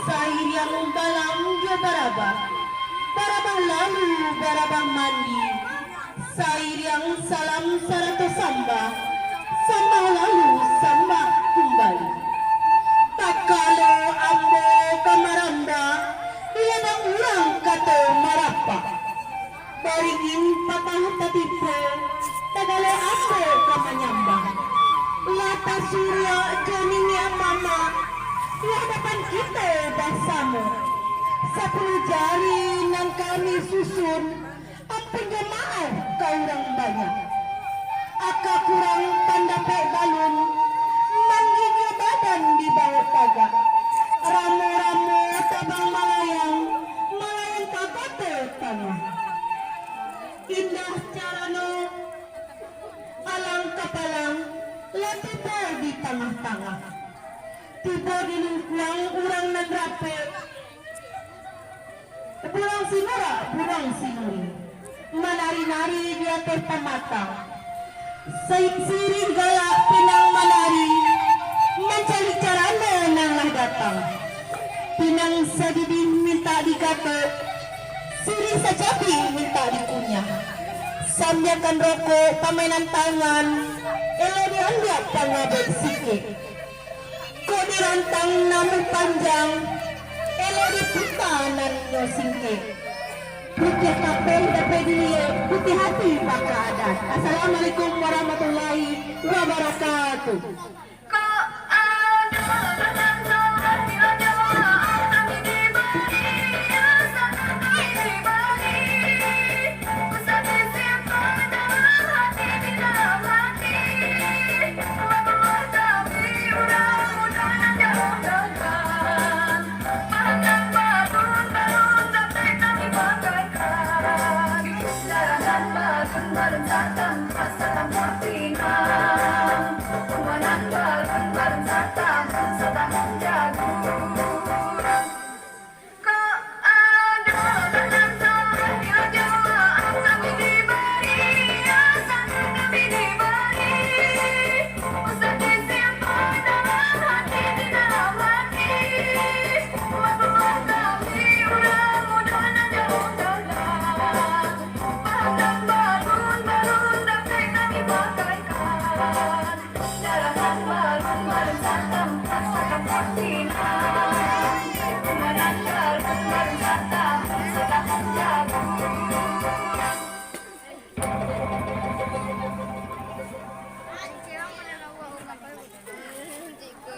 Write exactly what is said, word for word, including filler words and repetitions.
Sairiang balam jo barabah, barabah lalu barabah mandi. Sairiang salam sarato sambah, sambah lalu sambah kumbali. Takalo ambo ka marambah, di ladang urang kato marapak. Baringin patah tatipo, takalo ambo ka manyambah. Lah tasuruak jo niniak mamak, di hadapan kito basamo. Sapuluah jari nan kami susun, ampun jo maaf ka urang banyak. Aka kurang pandapek balun, manggigil badan di bawah tagak. Ramo-ramo tabang malayang, malayang ka bato tangah. Indah carano, alang kapalang, lah tibo di tangah-tangah. Tibo di lingkuang urang nan rapek, Burang sinurak, burang sinuri, manari-nari di ateh pamatang. Sai-, siriah galak pinang manari, mancari carano nan lah datang. Pinang sadidih mintak digatok, siriah sacabik mintak dikunyah. Sambiakan rokok pamainan tangan, elok diambiak pangabek sikek. Kok dirantang namuah panjang, elok diputa nan nyo singkek. Putiah kapeh dapek diliek, putiah hati baka adat. Assalamualaikum warahmatullahi wabarakatuh.